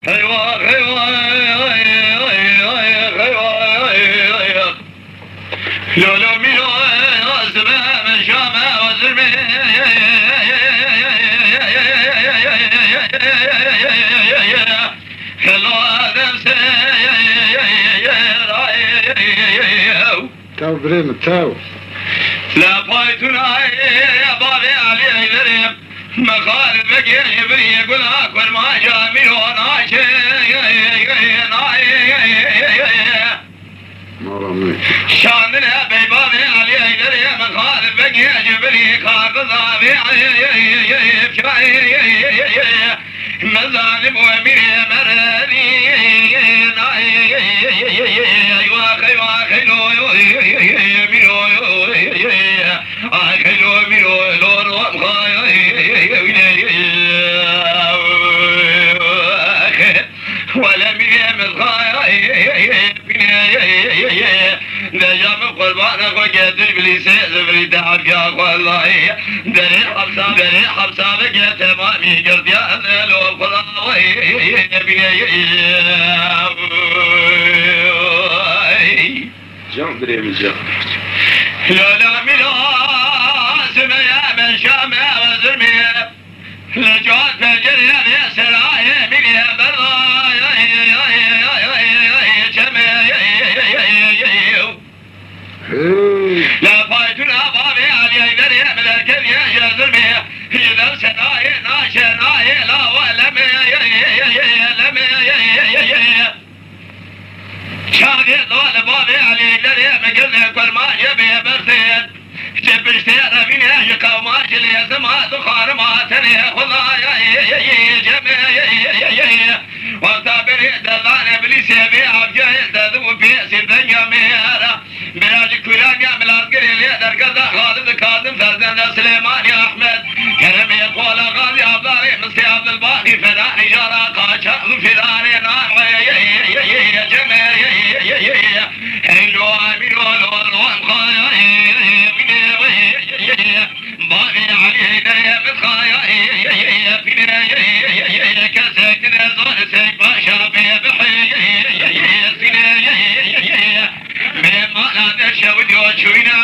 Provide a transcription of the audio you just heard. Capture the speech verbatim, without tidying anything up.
Eyvah, eyvah, eyvah, eyvah, eyvah. Lolo milo, zime, meşame, zirme. Hello, Adem, se. Tew birê min, tew. La paytuna ye bavê Alî Eyderê. Mexalif vekê ji birî gula kurmanca mîro naçe. Mala min. Şandine bey bavê Alî Eyderê. Mexalif vekê ji birî kardiza vê. Mezalim û emîrê mererî. Eyvah, eyvah, xeylo, mîro, ay, xeylo, mîro, lo, lo, wele mîrê min xaya. Deja min qurbana xwe getir bilîsê zivirî te evka xwe layê. Derê hepsa, derê hepsa veke temamî girtiya elo xwe la wê bînê. Can birê min can. Lala mila zimeye meşame zirmeye. Li cihad pencerê vê serayê mînê berda çemê. Hey! Li paytuna bavê Alî Eyderê min derketiye ji zilmê. Ji dev serayê naşe nayê lawa lemê lemê. Çavê dal bavê Alî Derê min girne kurma ye bê bertê. Ji piştê revîne ji qewma ji lêzima du xanima tenê xwedaya cemê. Wexta berê delane bilîsê bê avcayê dedim û pê sîrdenya mêra. Bira ji Kûraniya Milazgirê lê derketa Xalid Kazim Ferzenda Silêmanî Ehmed. Keremê Kola Gazi Abdalê Mistê Abdilbaqî Fedanî Jara Qaçax Fidanê Narweyê Cemê. Heylo Emîro Lolwan Xayayê Bavê Elî Heyderê Min Xayayê Pînê. Kesek tine zor sey paşa bê bihê. Mêmana de şewdiyo çûyne